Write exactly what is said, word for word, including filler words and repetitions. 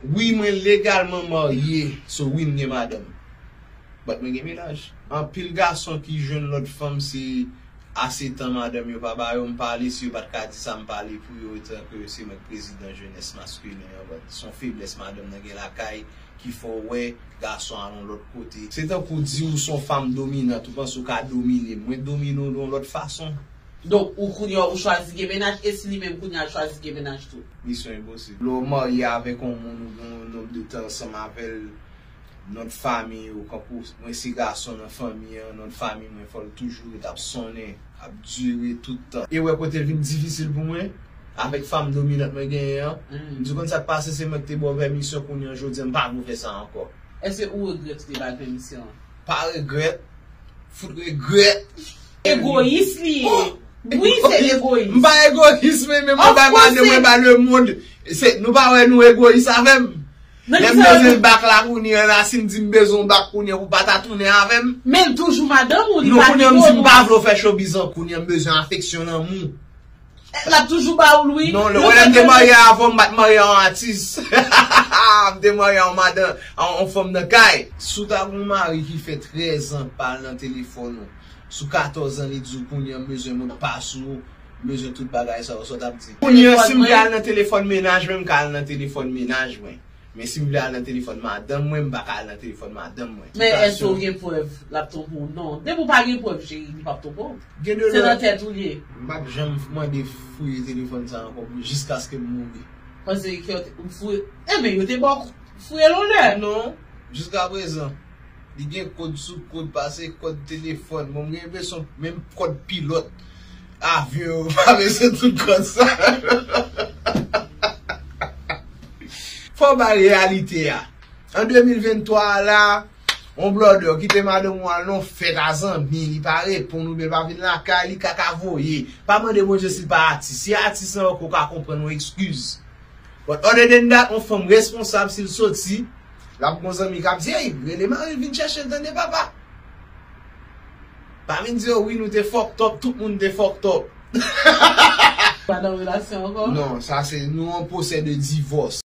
Wi, mwen legalman marye, so wi, m gen madanm. But mwen gen mennaj. Anpil gason ki jwenn lòt fanm, se ase tan madanm yo pa ba yo, m pale, si yo pa t ka di sa, m pale pou yo, etan ke se mwen k prezidan jenès maskilen an, but se yon feblès madanm nan gen lakay ki fè w wè gason al yon lòt kote. Se tankou di w se yon fanm dominant, ou panse w ka domine m, mwen domine w de yon lòt fason. Donk, ou kounye a ou chwazi gen mennaj, e si li menm kounye a l chwazi gen mennaj tou? Misyon enposib. Lè w marye avèk yon moun, ou gen yon nonb de tan ansanm avè l, non de fanmi ou, kankou mwen se gason nan fanmi an, non de fanmi mwen fò l toujou ret ap sonnen, ap dire tout tan. E wè kote l vin difisil pou mwen, avèk fanm dominant mwen genyen an, m di w konn sa k pase, se mwen ki te ba w pèmisyon, kounye a jodi a m pa vle w fè sa ankò. Èske ou regrèt ou te ba l pèmisyon an? Pa regrèt. Fout regrèt. Egoyis li ye. Wi, se egoyis. M pa egoyis, men, men mwen bay madanm mwen, bay lemonn. Se, nou pa wè nou egoyis avè m? Lè m bezwen bak la kounye a la, si m di m bezwen yon bak kounye a pou pa ta tounen avè m. Men l toujou madanm ou, li pa egoyis. Non, kounye a m di m pa vle w fè chobiz an, kounye a m bezwen afeksyon, lanmou. L ap toujou ba ou l wi. Non, lè w wè lè m te marye avan, m pa t marye a yon atis. M te marye a yon madan, a yon fanm nan kay. Si w ta gen yon mari ki fè trèz an pa al nan telefòn ou, sou katòz an li di w kounye a m bezwen modpas ou, m bezwen tout bagay sa yo, sa w t ap di? Kounye a si m vle al nan telefòn mennaj mwen, m ka al nan telefòn mennaj mwen. Men si m vle al nan telefòn madanm mwen, m pa ka al nan telefòn madanm mwen. Men èske w gen prèv l ap twonpe w? Non. Depi w pa gen prèv, cheri, li p ap twonpe w. Gen de lè. Se nan tèt ou l ye. M p ap janm mande fouye telefòn sa ankò pou jiskaske m mouri. Paske kè w te, ou fouye. Enben, yo te ba w fouye l yon lè. Non. Jiskaprezan. Li gen kòd sou kòd, pase kòd telefòn. Bon, m gen enpresyon menm kòd pilòt avyon yo pa bezwen tout kòd sa. Fò w bay reyalite a. An de mil venntwa a la, yon blòdè kite madanm ou al nan yon fèt a zanmi, li pa reponn oubyen l pa vin lakay li, kaka voye. Pa mande Bondye si l pa atis. Si atis lan oke, w ka konprann yon ekskiz. But other than that, yon fanm responsab, si l soti, l ap gon zanmi k ap di, ey, rele mari l vin chèche l tande papa. Pa vin di yo, wi, nou te fucked up, tout moun te fucked up. Pa nan relasyon ankò? Non, sa se, nou an pwosè de divòs.